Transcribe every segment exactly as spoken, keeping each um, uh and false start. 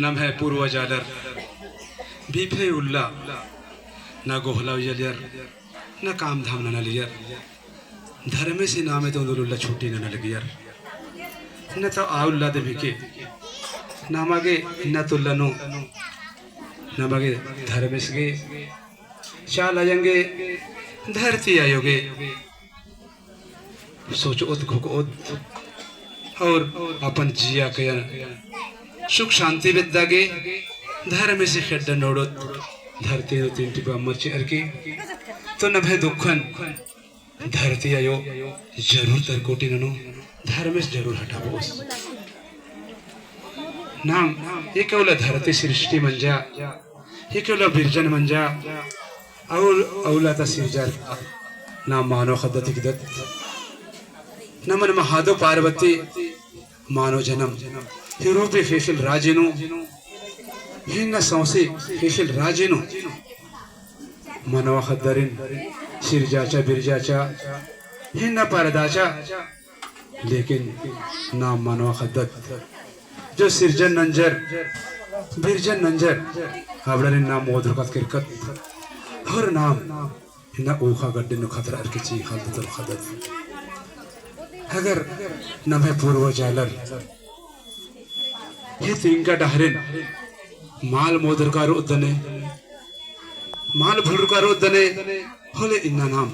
नम्है पूर्वज आलर बिफे उल्ला ना गोहला उइयलियर, ना काम धाम ननालियर। धर्मेसी नामे तो उन्दुल उल्ला छुट्टी नना लगियर। इन्ना तो आ उल्ला दे बिके। नमा गे इन्ना तो उल्ला नू नमा गे धर्मेस गे, चाला अयंग गे, धरती आयो गे सोचओत, घुकओत और अपन जिया कया सुख शांति बेद्दा गे धर्मेसी खेड्डा नोड़ोत। धरती नू तीन टिपा अम्मर चिअर की तो नम्है दुखन धरती आयो जरूर तरकोटी ननो, धर्मेस जरूर हटाबओस। नाम एका उल्ला धरती सृष्टि मंजा, एका उल्ला बिरजन मंजा, अउर अउला ता सिरजर नाम मानव ख़द्दत हिकदत। नमन महादेव पार्वती मानव जनम ही रूपे ख़ेख़ेल राजी नू, ही ना सौंसे ख़ेख़ेल राजी नू मनवा ख़द्दरिन सिरजाचा बिरजाचा, ही ना परदाचा, लेकिन नाम मनवा ख़द्दत जो सिरजन नंजर, बिरजन नंजर, अबड़ारिन नाम मोदरकत केरकत, हर नाम इन्ना ऊख़ा गड्डी नू खतरअर की ची हालत तल ख़द्दत। अगर नम्है पूर्वज आलर ही तिंका डहरेन मल मोदरका रओदने, मल भुलरका रओदने, होले इन्ना नाम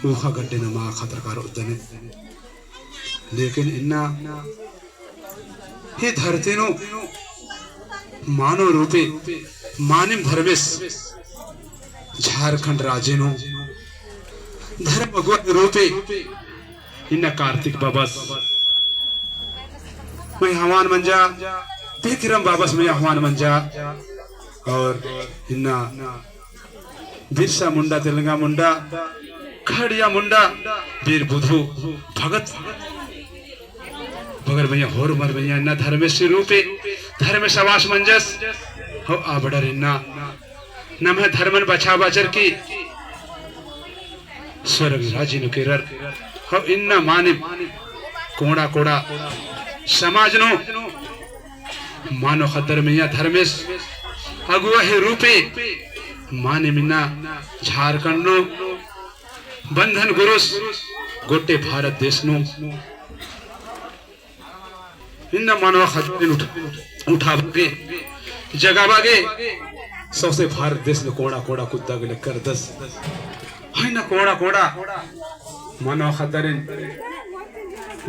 ऊख़ा गड्डी नू मल खतरका रओदने। लेकिन इन्ना ही धरती नू मानव रूपे मानिम धर्मेस झारखंड राजी नू धर्म अगुवा रूपे इन्ना कार्तिक बाबस मइय्याँ आह्वान मंजा, बिक्रम बाबस मइय्याँ आह्वान मंजा, और इन्ना बिरसा मुंडा, तेलंगा मुंडा, खड़िया मुंडा, बीर बुधु भगत, बगर मइय्याँ होरमर मइय्याँ इन्ना धर्मेसी रूपे, धर्मेस आवास मंजस, हो अबड़ार इन्ना नम्है धर्मन बछाबाचर की स्वर्ग राजी नू केरर। हो इन्ना मानिम कोड़ा कोड़ा समाज नू मानव ख़द्दर मइय्याँ धर्मेस अगुवा ही रूपे मानिम इन्ना झारखंड नू बंधन गुरुस गोट्टे भारत देश नू इन्ना मनवा ख़द्दरिन उठ-, उठाबआ गे, जगाबआ गे, सौंसे भारत देश नू कोड़ा कोड़ा कुद्दा गे लक्करदस। है ना कोड़ा कोड़ा मनवा ख़द्दरिन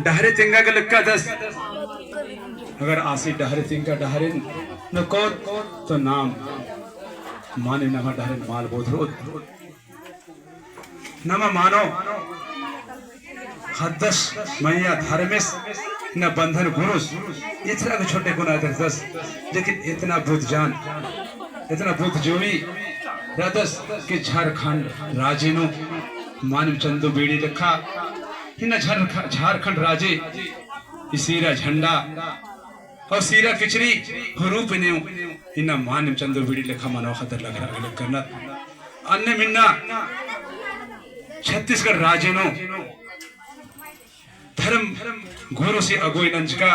डहरे तिंगा गे लक्करदस। अगर आसी डहरे तिंगा डहरेन नू कोर तो नाम माने नमा डहरेन मल बोधरोत। नमा मानो ख़द्दस मइय्याँ धर्मेस ना बंधन गुरुस इथरा के छोटे गुना दस, लेकिन इतना बुद्ध जान, इतना बुद्ध जोवी रदस कि झारखंड राजी नू मानिम चंदो बीड़ी लेखा इन्ना झारख-, झारखंड राजी ई सीरा झंडा और सीरा किचरी हुरूप नेव इन्ना मानिम चंदो बीड़ी लेखा मनवा ख़द्दर लखरा लखरनर। अन्नेम इन्ना छत्तीसगढ़ राजी नू धर्म गुरुसी अगुवाई नंजका,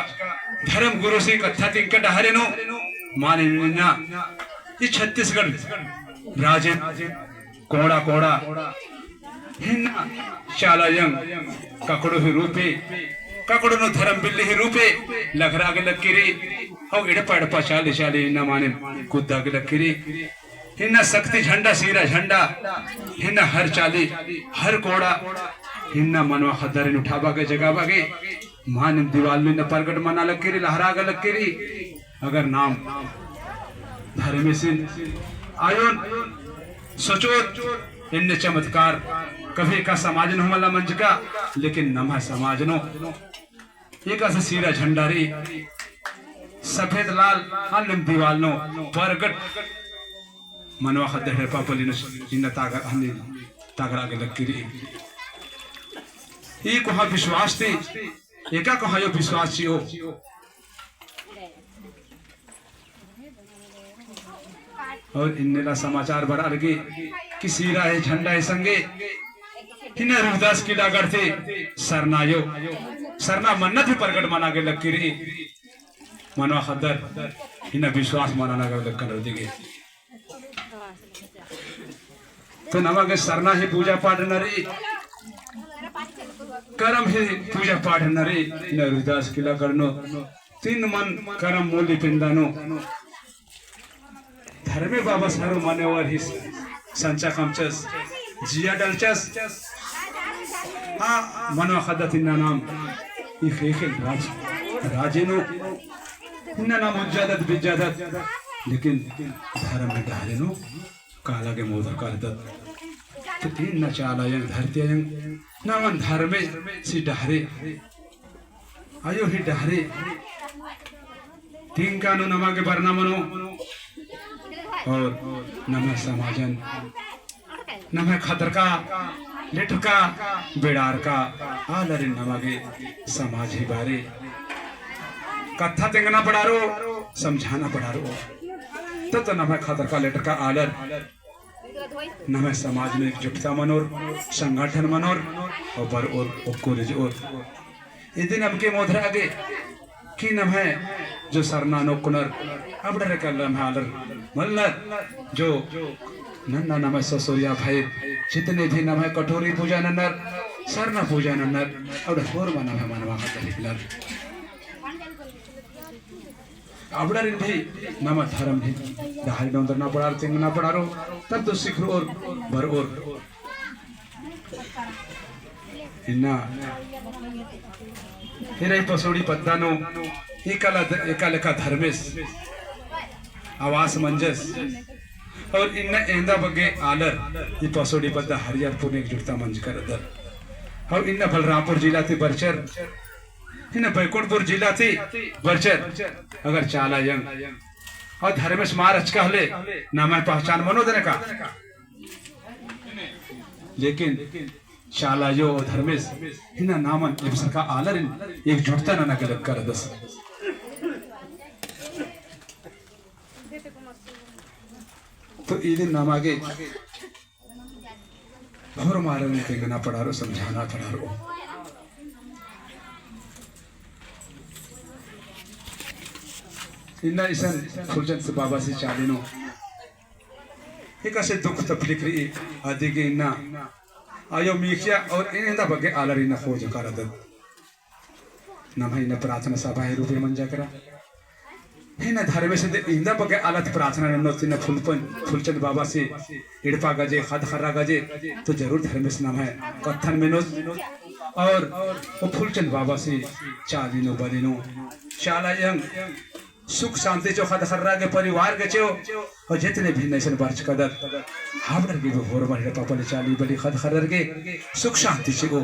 धर्म गुरुसी कत्था तिंका डहरे नू मानिम इन्ना ई छत्तीसगढ़ राजी कोड़ा कोड़ा हिन्ना चाला अयंग ककड़ो ही रूपे, ककड़ो नू धर्म बिल्ली ही रूपे लखरा गे लक्की रई। हौ एड़पा एड़पा चाली चाली हिन्ना मानिम कुद्दा गे लक्की रई। हिन्ना शक्ति झंडा, सीरा झंडा, हिन्ना हर चाली, हर कोड़ा, हिन्ना मनवा ख़द्दारिन उठाबा गे, जगाबा गे, मानिम दीवाल नू इन्ना परगट मना लक्की रई, लहरा गे लक्की रई। अगर नाम धर्मेसिन आयोन सोचोत, इन्ने चमत्कार कभी का समाज नू मला मंजका, लेकिन नम्है समाज नू एकासे सीरा झंडा रई, सफेद लाल अन्नेम दीवाल नू परगट मनवा ख़द्दर हेरपा पल्ली नू इन्ना तागर हन्नी तागरा गे लक्की रई। ई कोहा विश्वास ती एका कोहा अयो विश्वास चिओ। और इन्नेला समाचार बरआ लगी कि सीरा ही झंडा ही संगे हिन्ना रुहदास किला गढ़ ती सरना अयो, सरना मन्नत ही परगट मना गे लक्की रई। मनवा ख़द्दर इन्ना विश्वास मना लगा लक्कन रदी गे। तो नमा गे सरना ही पूजा पाठ नरी, करम ही पूजा पाठ नरी, इन्ना रविदास किला करनो, तीन मन करम मूली पिंदानो। धर्मे बाबा सारू माने वार ही संचा कमचस, जिया डलचस। हाँ, मनवा ख़द्दत इन्ना नाम, ई ख़ेख़ेल राज, राजे नू, इन्ना नाम उज्जादत बिज्जादत, लेकिन धर्म डहरे नू काला गे मोधर करदत। तो इन्ना चाला अयंग धरती अयंग, नमन धर्मेसी डहरे, अयो ही डहरे तिंका नू नमा गे बरना मनो। और नम्है समाजन, नम्है खतरका, लेटरका, बेड़ारका, आलरिन नमा गे समाज ही बारे कत्था तेंगना पड़ारो, समझाना पड़ारो। तो, तो नम्है खतरका, लेटरका आलर नम्है समाज नू एकजुटता मनोर, संगठन मनोर, और बरओर, ओक्को रिजओर। इदिन अमके मोधरआ गे कि नम्है जो सरना नू ओक्कनर, अबड़र का नम्है आलर मल्लर, जो नन्ना नम्है ससुरिया भाई, जितने भी नम्है कठोरी पूजा नन्नर, सरना पूजा नन्नर, अबड़र होरमा नम्है मनवा ख़द्दर हिकलर। अबड़ारिन भी नमा धर्म ही डहरे नू ओन्दरना पड़ार, तेंगना पड़ारो, तब तो सिखरओर, बरओर। इन्ना इन्ना ई पसोड़ी पद्दा नू एका ला-, एका लेखा धर्मेस आवास मंजस। और इन्ना एन्दा बग्गे आलर ई पसोड़ी पद्दा हरिहरपुर नू एकजुटता मंजकर रअदर। और इन्ना बलरामपुर जिला ती बरचर, इन्ना बैकुंठपुर जिला ती बरचर, अगर चाला अयंग और धर्मेस मार अचका होले, नम्है पहचान मनो देने का। लेकिन चाला अयो और धर्मेस इन्ना नामन एबसरका आलरिन एकजुटता नना गे लक्करदस। तो इदिन नमा गे होरमारिन तेंगना पड़ारो, समझाना पड़ारो। इन्ना इसन फूलचंद बाबासी चाली नू एकासे दुख तकलीफ रई, अदिगे इन्ना अयो मीख़िया और एन्दा बग्गे आलर इन्ना खोज करदत। नम्है इन्ना प्रार्थना सभा ही रूपे मंजा केरा। इन्ना धर्मेस दे एन्दा बग्गे आलर प्रार्थना नन्नोत इन्ना फूलपन-, फूलचंद बाबासी एड़पा गजे, ख़द्द ख़र्रा गजे, तो जरूर धर्मेस नम्है कत्थन मेनोत। और ओ फूलचंद बाबासी चाली नू बली नू चाला अयंग सुख शांति चिओ ख़द्द ख़र्रा गे, परिवार गे चिओ, और जितने भी नैसन बरचकदत, अबड़र गे भी होरमर एड़पा पल्ली चाली बली ख़द्द ख़र्रर गे सुख शांति चिओ।